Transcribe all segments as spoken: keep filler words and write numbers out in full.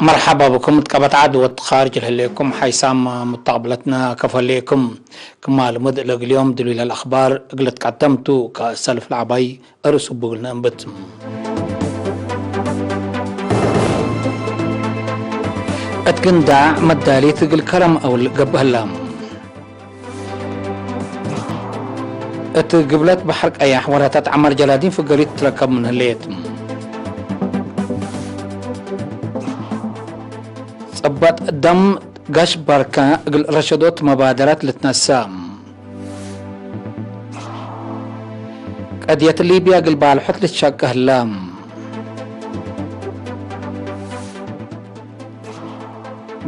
መርሐባ ብኩም እት ቀበት ዐድ ወእት ካርጅ ለህሌኩም ሓይሳም ሙተቅብለትና ከፈሌኩም። ክማ ልሙድ ለእግል ዮም ድሉይ ለልአክባር እግል ልትቀደም ቱ። ከእሰልፍ ለዐባይ እርስ እቡ እግል ነእንብት። እት ግንዳዕ መዳሊት እግል ከረም አውል ገብእ ህላ። እት ግብለት በሐር ቀያሕ ወላታት ዐማር ጀላዲን ፍገሪት ትትረከብ ምን ህሌት። ጸባጥ ደም ጋሽ ባርከ እግል ረሸዶት መባደራት ልትነሰእ። ቀድየት ሊብያ እግል ባልሖት ልትሸቀ ህላ።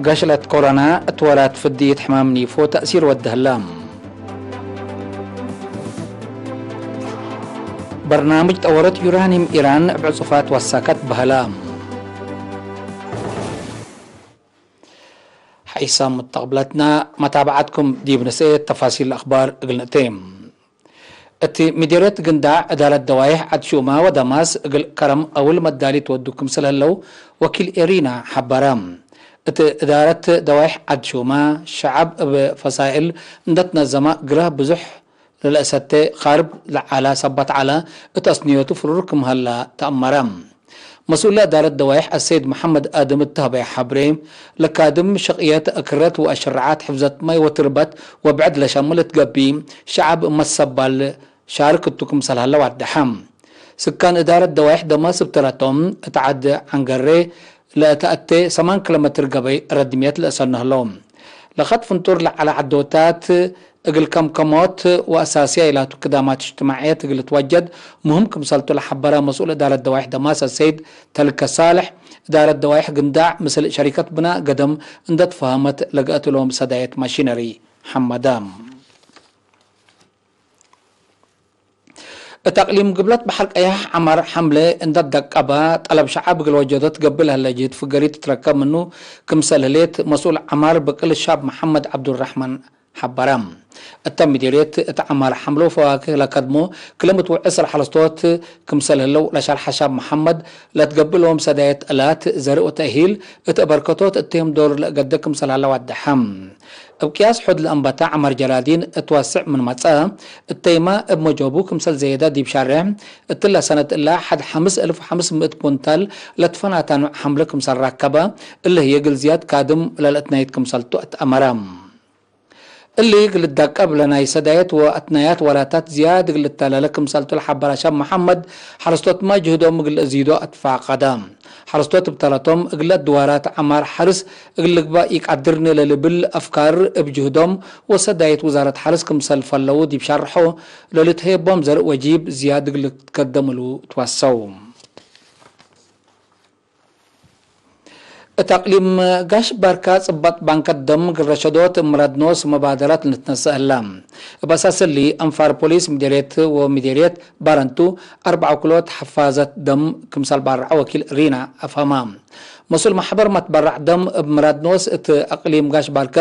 ገሽለት ኮሮና እት ወላት ፍድይት ሕማም ኒፎ ተእሲር ወደ ህለ። በርናምጅ ጠወረት ዩራኒም ኢራን እብ ዕጹፋት ወሰከት በህለ። ሐይሳም ሙተቅብለትና መታብዓትኩም ዲብ ንስኤ ተፋሲል አክባር እግል ንእቴ። እት ምዴርየት ግንዳዕ እዳለት ደዋይሕ ዐድ ሹመ ወደማስ እግል ከረም አውል መዳሊት ወዱ ክምሰል ህለው ወኪል ኤሪና ሐበረ። እት እዳረት ደዋይሕ ዐድ ሹመ፣ ሸዐብ እብ ፈሳይል እንደ ትነዘመ ግረህ ብዙሕ ለለአሰቴ ቃርብ ለዐለ ሰባት ዐለ፣ እት አስንዮቱ ፍሩር ክም ሀለ ተአመረ። መስኡል እዳረት ደዋይሕ አሰይድ መሐመድ አድም እት ሀበየ ሐብሬ፣ ለካድም ሸቅየት እክረት ወአሽረዓት ሕፍዘት ማይ ወትርበት ወብዕድ ለሸምል እት ገብእ ሸዐብ መሰባል ሻርክ እቱ ክምሰል ሀለ ዋደሐ። ስካን እዳረት ደዋይሕ ደማስ እብ ተረቶም እት ዐድ ዐንገሬ ለእተ አቴ ሰማን ኪሎ ሜትር ገበይ ረድምየት ለእሰኑ ህለው። ለከት ፍንጡር ለዐለ ዐዶታት እግል ከምከሞት ወአሳስያይ ላቱ ክዳማት እጅትማዕየት እግል ልትወጀድ ሙህም ክምሰልቱ ለሐበረ መስኡል እዳረት ደዋይሕ ደማስ አሰይድ ተልከ ሳልሕ፣ እዳረት ደዋይሕ ግንዳዕ ምስል ሸሪከት ብናእ ገደም እንደ ትፈሀመት ለገአት እሎም ሰዳየት ማሺነሪ ሐመደ። እት አቅሊም ግብለት በሐር ቀያሕ ዐማር ሐምለ እንደ ደቀበ፣ ጠለብ ሸዐብ እግል ወጀዶት ገብእ ለህለ ጅህድ ፍገሪት ትትረከብ ምኑ ክምሰል ህሌት መስኡል ዐማር ብቅል ሻብ መሐመድ ዐብዱረሕማን ሐበረ። እተ ምዲርየት እት ዐማር ሐምሎ ፈዋክህ ለከድሞ ክል ምእት ወዕስር ሐረስቶት ክምሰል ህለው ለሸርሐ ሻብ መሐመድ፣ ለትገብእ ሎም ሰዳየት እላት ዘርእ ወተእሂል እት አበርከቶት እቴም ዶር ለእገደ ክምሰል ሀለ ዋደሐ። እብ ቅያስ ሑድ ለአንበተ ዐመር ጀላዲን እት ወስዕ ምን መጽአ፣ እተይመ እብ መጆቡ ክምሰል ዘየደ ዲብ ሸሬሕ፣ እትለ ሰነት እለ ሐድ ሐምስ እልፍ ወሐምስ ምእት ኩንታል ለትፈናተ ኖዕ ሐምለ ክምሰል ረከበ፣ እሊ ህዬ እግል ዝያድ ካድም ለልአትናይት ክምሰልቱ አትአመረ። እሊ እግል ልዳቀብ ለናይ ሰዳየት ወአትናያት ወላታት ዝያድ እግል ልታለለ ክምሰልቱ ለሐበረ ሻብ መሐመድ፣ ሐረስቶትመ ጅህዶም እግል ለአዚዶ አትፋቀደ። ሐረስቶት እብ ተረቶም፣ እግለ ድዋራት ዐማር ሐርስ እግል ልግበእ ኢቀድርኒ ለልብል አፍካር እብ ጅህዶም ወሰዳይት ውዛረት ሐርስ ክምሰል ፈለው ዲብ ሸርሖ፣ ለልትሀየቦም ዘርእ ወጂብ ዝያድ እግል ልትከደም እሉ ትወሰው። እት አቅሊም ጋሽ ባርካ ጽባጥ ባንከት ደም እግል ረሸዶት እብ ምራድ ኖስ መባደራት ልትነሰእ ህላ። እብ አሳስ እሊ፣ አንፋር ፖሊስ ምዴርየት ወምዴርየት ባረንቱ አርበዕ ክሎት ሐፋዘት ደም ክምሰል ባርዐ ወኪል ሪና አፍሀማ። መስኡል መሕበር መትበረዕ ደም እብ ምራድ ኖስ እት አቅሊም ጋሽ ባርከ፣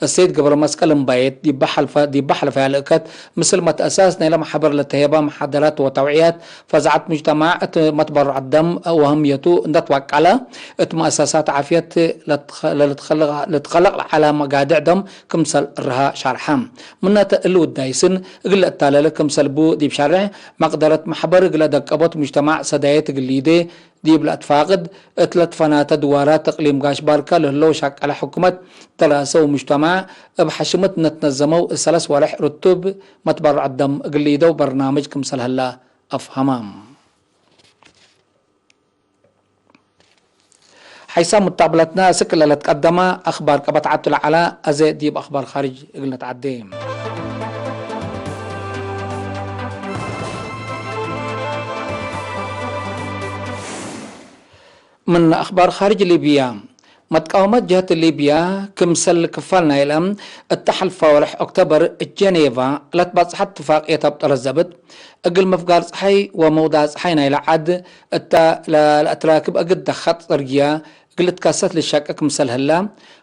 እሰይድ ገብረመስቀል እምባዬት፣ ዲበ ሐልፈ፣ ዲበ ሐልፈያ ልእከት፣ ምስል መትአሳስ ናይለ መሕበር ለተሄበ መሓደራት ወተውዕያት፣ ፈዛዐት ሙጅተማዕ እት መትበረዕ ደም ወህምየቱ እንደ ትዋቀለ፣ እት መአሰሳት ዓፍየት ለትኸ-፣ ለልትኸለቅ፣ ልትኸለቅ ለዐለ መጋድዕ ደም ክምሰል እርሀ ሻርሐ። ምነተ እሊ ውዳይስን እግል ለአታለለ ክምሰል ቡ ዲብ ሸሬሕ፣ መቅደረት መሕበር እግለ ደቀቦት ሙጅተማዕ ሰዳየት እግል ሊዴ፣ ዲብ ለአትፋቅድ፣ እት ለትፈናተ ድዋራት እቅሊም ጋሽ ባርከ ለህለው ሻቀለ ሕኩመት፣ ደራሰ ወሙጅተማዕ እብ ሐሽመት ነትነዘመው እሰለስ ወሬሕ ርቱብ መትበረዕ ደም እግል ሊደው በርናምጅ ክምሰል ህለ አፍሀመ። ሐይሳም ሙታብለትነ፣ እስክ ለለትቀደመ አክባር ቀበት ዐቱ ለዐለ፣ አዜ ዲብ አክባር ካርጅ እግል ነትዐዴ። ምን አክባር ካርጅ ሊብያ፣ መትቃወመት ጀህት ሊብያ፣ ክምሰል ክፋል ናይለ እተ ሐልፈ ወርሕ ኦክቶበር እት ጀኔቫ ለትበጽሐት ትፋቅየት አብጠረት ዘብጥ፣ እግል ምፍጋር ጸሓይ ወመውዳእ ጸሓይ ናይለ ዐድ እተ ለአትራክብ እግል ደኸጥ ጽርግያ እግል ልትከሰት ልሸቄ ክምሰል ህለ፣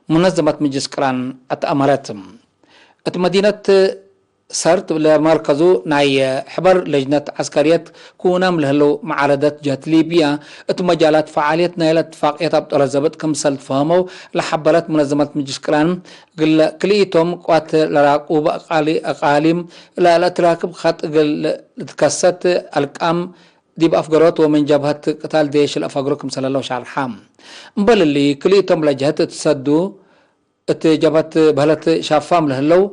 ሙነዘመት ምጅልስ ቅራን አትአመረት። እት መዲነት ሰርት ለመርከዙ ናይ ሕበር ለጅነት ዐስከርየት ክውናም ለህለው መዓረደት ጀህት ሊብያ፣ እት መጃላት ፈዓልየት ናይለ እትፋቅየት አብጠረ ዘብጥ ክምሰል ትፈሀመው ለሐበረት መነዘመት ምጅልስ ቅራን፣ እግለ ክልኢቶም ቅዋት ለራቁብ አቃሊ-፣ አቃሊም ለለአትራክብ ኸጥ እግል ልትከሰት አልቃም ዲብ አፍገሮት ወምን ጀብሀት ቅታል ዴሽ ለአፋግሮ ክምሰል ህለው ሻርሐ። እምበል እሊ፣ ክልኢቶም ለጀህት እት ሰዱ እት ጀብሀት በህለት ሻፋም ለህለው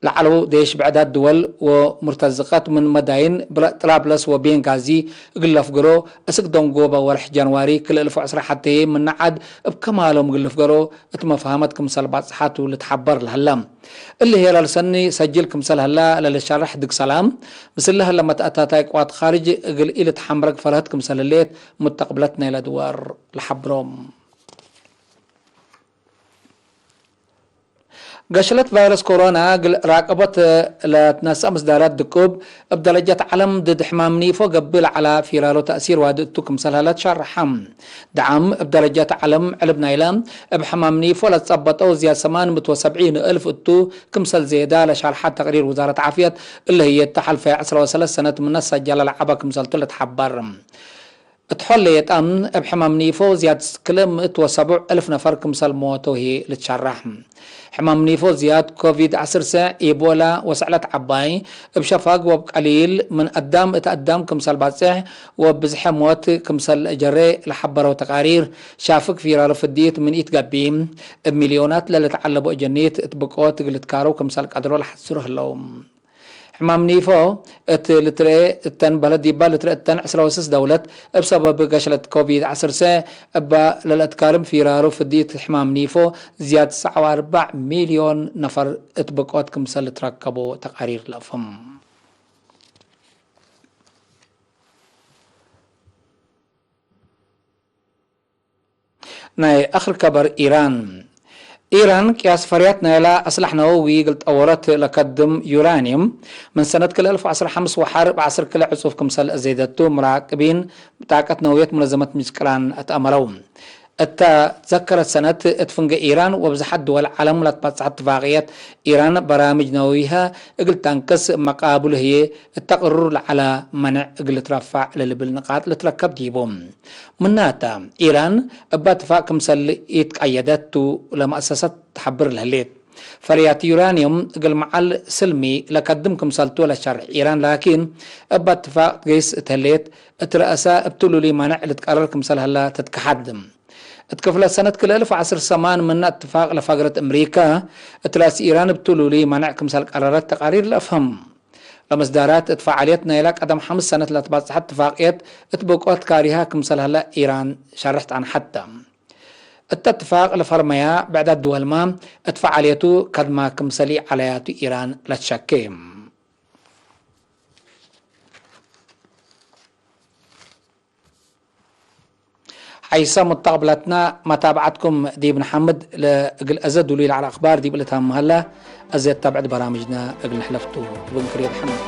ለዐለው ዴሽ ብዕዳት ድወል ወሙርተዝቀት ምን መዳይን ብረ-፣ ጥራብለስ ወቤንጋዚ እግል ለፍገሮ፣ እስክ ደንጎበ ወርሕ ጃንዋሪ ክልኤ እልፍ ወዐስራ ሐቴ ምነ ዐድ እብ ከማሎም እግል ልፍገሮ እት መፍሀመት ክምሰል ባጽሓቱ ልትሐበር ለህለ። እሊ ህዬ ለልሰኒ ሰጅል ክምሰል ህላ ለልሻርሕ ድግ ሰላም፣ ምስል ለህለ መትአታታይ ቅዋት ካርጅ እግል ኢልትሐምረግ ፈርሀት ክምሰል ህሌት ሙተቅብለት ናይለ ድወር ለሐብሮም። ገሽለት ቫይረስ ኮሮና እግል ራቀቦት ለትነሰእ ምስዳራት ድቁብ፣ እብ ደረጀት ዐለም ድድ ሕማም ኒፎ ገብእ ለዐላ ፊራሮ ተእሲር ዋዲ እቱ ክምሰል ሀለ ትሸርሐ። ደዓም እብ ደረጀት ዐለም ዕልብ ናይለ፣ እብ ሕማም ኒፎ ለትጸበጠው ዝያድ ሰማን ምእት ወሰብዒን እልፍ እቱ ክምሰል ዜዳ ለሻርሐ ተቅሪር ውዛረት ዓፍየት፣ እሊ ህዬ እተ ሐልፈየ ዐስረ ወሰለስ ሰነት ምነ ሰጀለ ለዐበ ክምሰልቱ ልትሐበር። እት ሖል ለየጣም እብ ሕማም ኒፎ ዝያድ ክልኤ ምእት ወሰቡዕ እልፍ ነፈር ክምሰል ሞተው ህዬ ልትሸረሕ። ሕማም ኒፎ ዝያድ ኮቪድ ዐስር ሰዕ፣ ኢቦላ ወሰዕለት ዐባይ እብ ሸፋግ ወእብ ቀሊል ምን አዳም እት አዳም ክምሰል ባጽሕ ወብዝሐ ሞት ክምሰል ለአጀሬ ለሐበረው ተቃሪር፣ ሻፍግ ፊራሮ ፍድይት ምን ኢትገብእ፣ እብ ሚልዮናት ለልትዐለቦ እጀኒት እት ብቆት እግል ልትካረው ክምሰል ቀድሮ ለሐስሩ ህለው። ሕማም ኒፎ እት ልትርኤ እተን በለድ ዲባ ልትርኤ እተን ዐስረ ወስስ ደውለት፣ እብ ሰበብ ገሽለት ኮቪድ ዐስር ሰዕ እባ ለልአትካርም ፊራሩ ፍድይት ሕማም ኒፎ ዝያድ ሰዕ ወአርበዕ ሚልዮን ነፈር እት ብቆት ክምሰል ልትረከቦ ተቃሪር ለአፍህም። ናይ አክር ከበር ኢራን። ኢራን ቅያስ ፈርያት ናይላ አስላሕ ነወዊ እግል ጠወረት ለከድም ዩራኒየም፣ ምን ሰነት ክልኤ እልፍ ወዐስር ሐምስ ወሐር እብ ዐስር ክለ ዕጹፍ ክምሰል ዘይደቱ ሙራቅቢን ጣቀት ነውየት ሙነዘመት ምጅልስ ቅራን አትአመረው። እተ ትዘከረት ሰነት እት ፍንጌ ኢራን ወብዝሐት ድወል ዐለም ለትበጽሐት ትፋቅየት፣ ኢራን በራምጅ ነውይሀ እግል ተአንቅስ፣ መቃብሉ ህዬ እተ ቅሩር ለዐለ መኔዕ እግል ልትረፈዕ ለልብል ንቃጥ ልትረከብ ዲቡ። ምናተ፣ ኢራን እበ እትፋቅ ክምሰል ኢትቀየደት ቱ ለመአሰሰት ተሐብር ለህሌት። ፈርያት ዩራኒየም እግል መዓል ስልሚ ለከድም ክምሰልቱ ለሸርሕ ኢራን ላኪን፣ እበ እትፋቅ ትገይስ እት ህሌት፣ እት ረአሰ እብ ትሉሊ መኔዕ ልትቀረር ክምሰል ሀለ ትትከሐድ። እት ክፍለት ሰነት ክልኤ እልፍ ወዐስር ሰማን ምነ እትፋቅ ለፈግረት እምሪከ፣ እት ረአስ ኢራን እብ ትሉሊ መኔዕ ክምሰል ቀረረት ተቃሪር ለአፍህም። ለመስዳራት እት ፈዓልየት ናይለ ቀደም ሐምስ ሰነት ለትባጽሐት እትፋቅየት እት ብቆት ካሪሃ ክምሰል ሀለ ኢራን ሸርሕት አንሐተ። እተ እትፋቅ ለፈርመያ ብዕዳት ድወልመ እት ፈዓልየቱ ከድማ ክምሰል ኢዐለያቱ ኢራን ለትሸኬ። ሐይሰ ሙተቅብለትነ መታብዐትኩም ዲብ ነሐምድ፣ ለእግል አዘ ዱሉይ ለዐለ አክባር ዲብ ልታመ ሀለ፣ አዘ ተብዕድ በራምጅነ እግል ንሕለፍቱ እብ እንክርየት ሐምድ።